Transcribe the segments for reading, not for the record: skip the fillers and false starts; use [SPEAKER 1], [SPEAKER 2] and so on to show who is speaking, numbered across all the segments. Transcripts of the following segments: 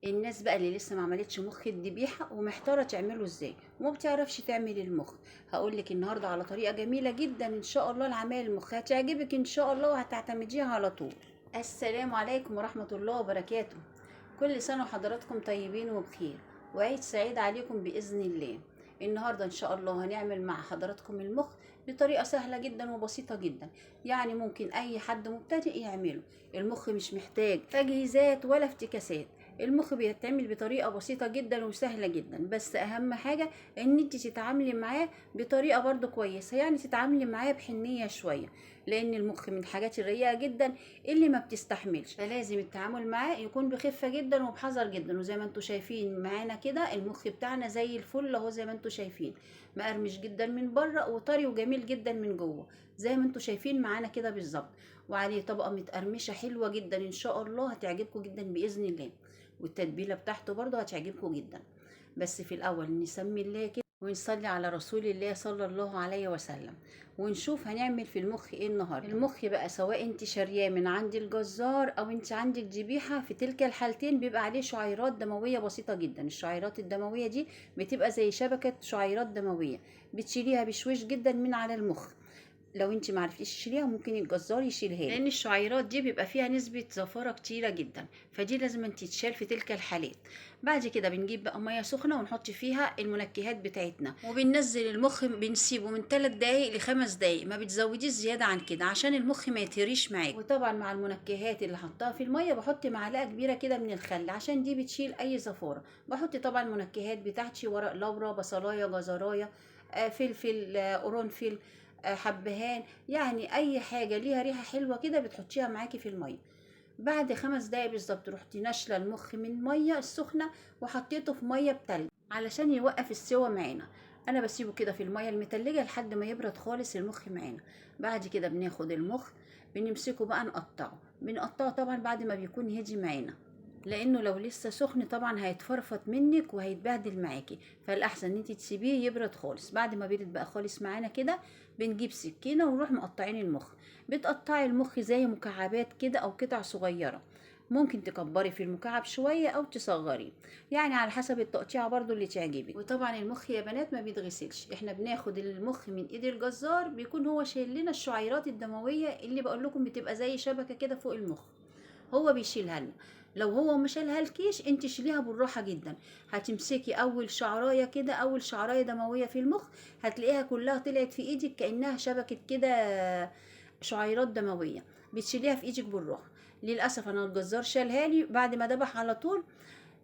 [SPEAKER 1] الناس بقى اللي لسه ما عملتش مخ الذبيحة ومحتاره تعمله ازاي وما بتعرفش تعمل المخ، هقول لك النهارده على طريقه جميلة جدا ان شاء الله لعمايل المخ، هتعجبك ان شاء الله وهتعتمديها على طول. السلام عليكم ورحمة الله وبركاته. كل سنة وحضراتكم طيبين وبخير، وعيد سعيد عليكم باذن الله. النهارده ان شاء الله هنعمل مع حضراتكم المخ بطريقة سهلة جدا وبسيطة جدا، يعني ممكن اي حد مبتدئ يعمله. المخ مش محتاج تجهيزات ولا افتكاسات، المخ بيتعمل بطريقة بسيطة جدا وسهلة جدا، بس اهم حاجة ان انت تتعاملي معاه بطريقة برضو كويسة، يعني تتعاملي معاه بحنيه شوية، لان المخ من الحاجات الرقيقة جدا اللي ما بتستحملش، فلازم التعامل معاه يكون بخفة جدا وبحذر جدا. وزي ما انتم شايفين معانا كده المخ بتاعنا زي الفل اهو، زي ما انتم شايفين مقرمش جدا من بره وطري وجميل جدا من جوه، زي ما انتم شايفين معانا كده بالظبط، وعليه طبقه متقرمشه حلوة جدا ان شاء الله هتعجبكم جدا باذن الله، والتتبيله بتاعته برضو هتعجبكم جدا. بس في الاول نسمي الله كده ونصلي على رسول الله صلى الله عليه وسلم، ونشوف هنعمل في المخ ايه النهارده. المخ بقى سواء انت شارياه من عند الجزار او انت عندك ذبيحة، في تلك الحالتين بيبقى عليه شعيرات دموية بسيطة جدا. الشعيرات الدموية دي بتبقى زي شبكة شعيرات دموية، بتشيليها بشويش جدا من على المخ. لو انت ما عرفتيش تشيليها ممكن الجزار يشيلها لك، لان الشعيرات دي بيبقى فيها نسبه زفاره كتيرة جدا، فدي لازم انت تتشال في تلك الحالات. بعد كده بنجيب بقى مية سخنة ونحط فيها المنكهات بتاعتنا، وبننزل المخ بنسيبه من 3 دقايق ل5 دقايق، ما بتزوديش زيادة عن كده عشان المخ ما يتهريش معاك. وطبعا مع المنكهات اللي حطاها في المية بحط معلقه كبيرة كده من الخل عشان دي بتشيل اي زفاره. بحط طبعا المنكهات بتاعتي ورق لورا، بصلايه، جزرايه، فلفل، قرنفل، حبهان، يعني اي حاجة ليها ريحه حلوة كده بتحطيها معاكي في المية. بعد 5 دقايق بالظبط رحت ناشله المخ من المية السخنة وحطيته في مية بتلج علشان يوقف السوا معانا. انا بسيبه كده في المية المتلجه لحد ما يبرد خالص المخ معانا. بعد كده بناخد المخ بنمسكه بقى نقطعه، بنقطعه طبعا بعد ما بيكون هدي معانا، لانه لو لسه سخن طبعا هيتفرفط منك وهيتبهدل معاكي، فالاحسن ان انت تسيبيه يبرد خالص. بعد ما بيرد بقى خالص معانا كده بنجيب سكينة ونروح مقطعين المخ. بتقطعي المخ زي مكعبات كده او قطع صغيرة، ممكن تكبري في المكعب شوية او تصغريه، يعني على حسب التقطيعه برضو اللي تعجبك. وطبعا المخ يا بنات ما بيتغسلش، احنا بناخد المخ من ايد الجزار، بيكون هو شايل لنا الشعيرات الدموية اللي بقول لكم بتبقى زي شبكة كده فوق المخ، هو بيشيلها لنا. لو هو ما شالها لكيش انت شيليها بالراحة جدا، هتمسكي اول شعرايه كده، اول شعرايه دموية في المخ هتلاقيها كلها طلعت في ايدك كانها شبكة كده شعيرات دموية، بتشيليها في ايدك بالراحة. للاسف انا الجزار شالها لي بعد ما ذبح على طول،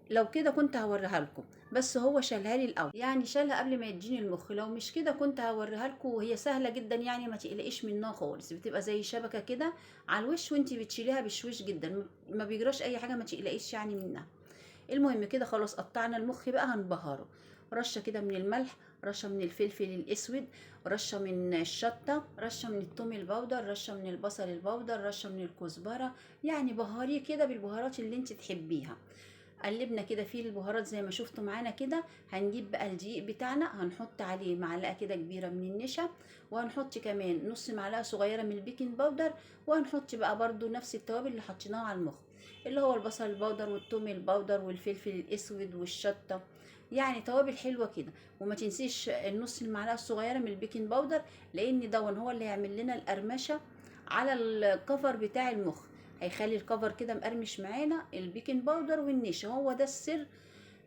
[SPEAKER 1] لو كده كنت هوريها لكم، بس هو شالها لي الاول، يعني شالها قبل ما يديني المخ، لو مش كده كنت هوريها لكم. وهي سهلة جدا يعني ما تقلقيش منها خالص، بتبقى زي شبكة كده على الوش وانت بتشيليها بشويش جدا، ما بيجراش اي حاجة، ما تقلقيش يعني منها. المهم كده خلاص قطعنا المخ بقى، هنبهره رشه كده من الملح، رشه من الفلفل الاسود، رشه من الشطه، رشه من الثوم ال powder، رشه من البصل ال powder، رشه من الكزبره، يعني بهاريه كده بالبهارات اللي انت تحبيها. قلبنا كده فيه البهارات زي ما شفتوا معانا كده. هنجيب بقى الدقيق بتاعنا، هنحط عليه معلقه كده كبيرة من النشا، وهنحط كمان نص معلقه صغيرة من ال baking powder، وهنحط بقى برضو نفس التوابل اللي حطيناها على المخ، اللي هو البصل ال powder والثوم ال powder والفلفل الاسود والشطه، يعني توابل حلوة كده. وما تنسيش النص المعلقة الصغيرة من ال baking powder، لان دون هو اللي هيعمل لنا القرمشه على ال cover بتاع المخ، هيخلي ال cover كده مقرمش معانا. ال baking powder والنشا هو ده السر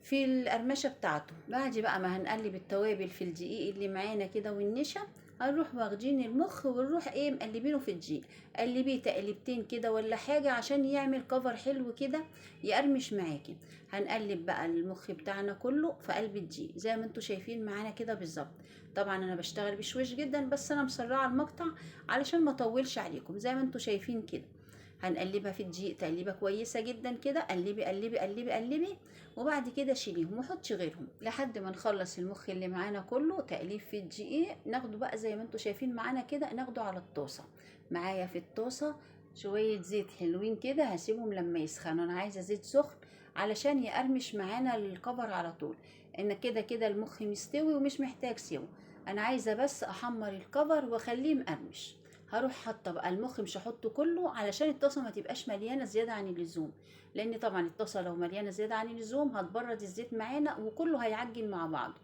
[SPEAKER 1] في القرمشه بتاعته. بعد بقى ما هنقلب التوابل في الدقيق اللي معانا كده والنشا، هنروح واخدين المخ ونروح ايه مقلبينه في الدقيق، قلبية تقلبتين كده ولا حاجة عشان يعمل cover حلو كده يقرمش معاكي. هنقلب بقى المخ بتاعنا كله في قلب الدقيق زي ما انتم شايفين معانا كده بالظبط. طبعا انا بشتغل بشويش جدا، بس انا مسرعة المقطع علشان ما اطولش عليكم. زي ما انتم شايفين كده هنقلبها في الدقيق تقليبه كويسة جدا كده، قلبي قلبي قلبي قلبي، وبعد كده شيليهم وحطي غيرهم لحد ما نخلص المخ اللي معانا كله تقليب في الدقيق. ناخده بقى زي ما انتم شايفين معانا كده، ناخده على الطاسه. معايا في الطاسه شوية زيت حلوين كده، هسيبهم لما يسخنوا، انا عايزه زيت سخن علشان يقرمش معانا الكفر على طول، ان كده كده المخ مستوي ومش محتاج سوا، انا عايزه بس احمر الكفر واخليه مقرمش. هروح حاطه بقى المخ، مش هحطه كله علشان الطاسه ما تبقاش مليانة زيادة عن اللزوم، لان طبعا الطاسه لو مليانة زيادة عن اللزوم هتبرد الزيت معانا وكله هيعجن مع بعضه.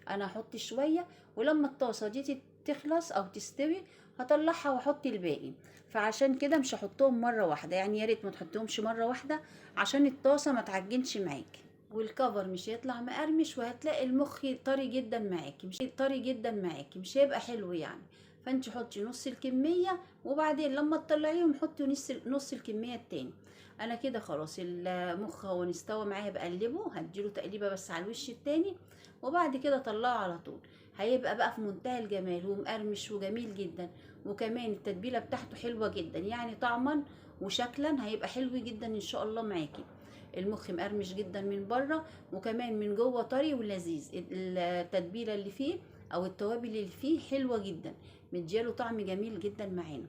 [SPEAKER 1] انا هحط شوية، ولما الطاسه دي تخلص او تستوي هطلعها واحط الباقي. فعشان كده مش هحطهم مرة واحدة، يعني يا ريت ما تحطهمش مرة واحدة عشان الطاسه ما تعجنش معاكي، والكفر مش هيطلع مقرمش، وهتلاقي المخ طري جدا معاكي، مش طري جدا معاكي، مش هيبقى حلو يعني. فانت حطي نص الكمية، وبعدين لما تطلعيهم حطي نص الكمية التاني. انا كده خلاص المخ هو استوى معايا، بقلبه، هديله تقليبه بس على الوش التاني، وبعد كده طلعه على طول. هيبقى بقى في منتهى الجمال ومقرمش وجميل جدا، وكمان التتبيله بتاعته حلوة جدا، يعني طعما وشكلا هيبقى حلو جدا ان شاء الله معاكي. المخ مقرمش جدا من بره، وكمان من جوه طري ولذيذ. التتبيله اللي فيه او التوابل اللي فيه حلوة جدا، مدياله طعم جميل جدا معانا.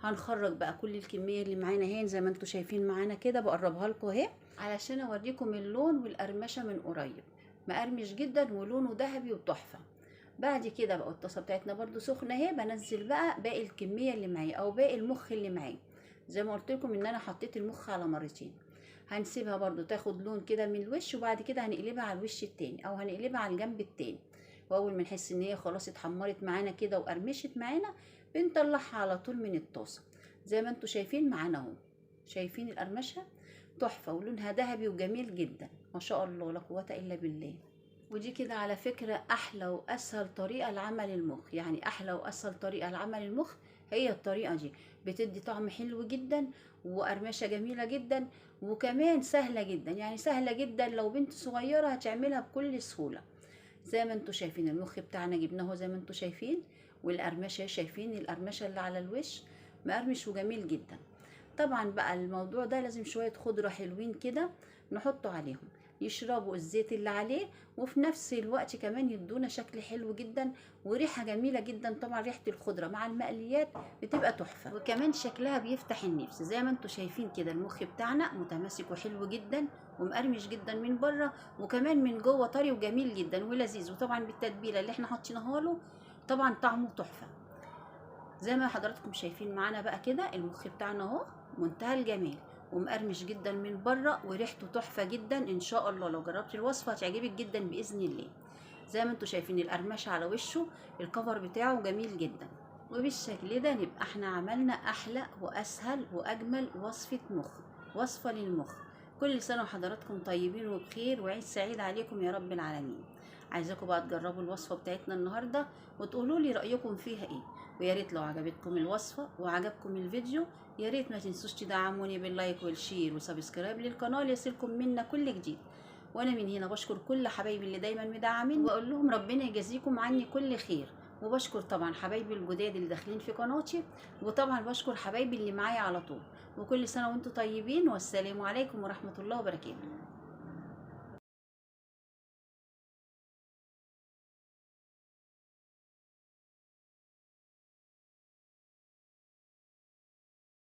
[SPEAKER 1] هنخرج بقى كل الكمية اللي معانا اهي زي ما انتم شايفين معانا كده، بقربها لكم اهي علشان اوريكم اللون والقرمشه من قريب. مقرمش جدا ولونه ذهبي وتحفه. بعد كده بقى الطاسه بتاعتنا برده سخنة اهي، بنزل بقى باقي الكمية اللي معايا او باقي المخ اللي معايا. زي ما قلت لكم ان انا حطيت المخ على مرتين. هنسيبها برده تاخد لون كده من الوش، وبعد كده هنقلبها على الوش التاني او هنقلبها على الجنب التاني. واول ما نحس ان هي خلاص اتحمرت معانا كده وقرمشت معانا، بنطلعها على طول من الطاسه زي ما انتم شايفين معانا اهو. شايفين القرمشه تحفة ولونها ذهبي وجميل جدا، ما شاء الله لا قوة الا بالله. ودي كده على فكرة احلى واسهل طريقه لعمل المخ، يعني احلى واسهل طريقه لعمل المخ هي الطريقة دي، بتدي طعم حلو جدا وقرمشه جميلة جدا، وكمان سهلة جدا، يعني سهلة جدا لو بنت صغيرة هتعملها بكل سهولة. زي ما انتم شايفين المخ بتاعنا جبناه زي ما انتم شايفين، والقرمشه شايفين القرمشه اللي على الوش مقرمش وجميل جدا. طبعا بقى الموضوع ده لازم شوية خضرة حلوين كده نحطه عليهم، يشربوا الزيت اللي عليه، وفي نفس الوقت كمان يدونا شكل حلو جدا وريحه جميلة جدا. طبعا ريحه الخضرة مع المقليات بتبقى تحفة، وكمان شكلها بيفتح النفس. زي ما انتم شايفين كده المخ بتاعنا متماسك وحلو جدا ومقرمش جدا من بره، وكمان من جوه طري وجميل جدا ولذيذ، وطبعا بالتتبيله اللي احنا حاطينها له طبعا طعمه تحفة. زي ما حضراتكم شايفين معانا بقى كده المخ بتاعنا اهو منتهى الجمال ومقرمش جدا من بره وريحته تحفة جدا. ان شاء الله لو جربتي الوصفة هتعجبك جدا باذن الله. زي ما انتم شايفين القرمشه على وشه، الكفر بتاعه جميل جدا. وبالشكل ده نبقى احنا عملنا احلى واسهل واجمل وصفه مخ، وصفه للمخ. كل سنة وحضراتكم طيبين وبخير، وعيد سعيد عليكم يا رب العالمين. عايزاكم بقى تجربوا الوصفة بتاعتنا النهارده وتقولوا لي رايكم فيها ايه، ويا ريت لو عجبتكم الوصفة وعجبكم الفيديو يا ريت ما تنسوش تدعموني بال like وال share و subscribe للقناة ليصلكم منا كل جديد. وانا من هنا بشكر كل حبايبي اللي دايما مدعمين، واقول لهم ربنا يجازيكم عني كل خير. وبشكر طبعا حبايبي الجداد اللي داخلين في قناتي، وطبعا بشكر حبايبي اللي معايا على طول. وكل سنة وانتم طيبين، والسلام عليكم ورحمة الله وبركاته.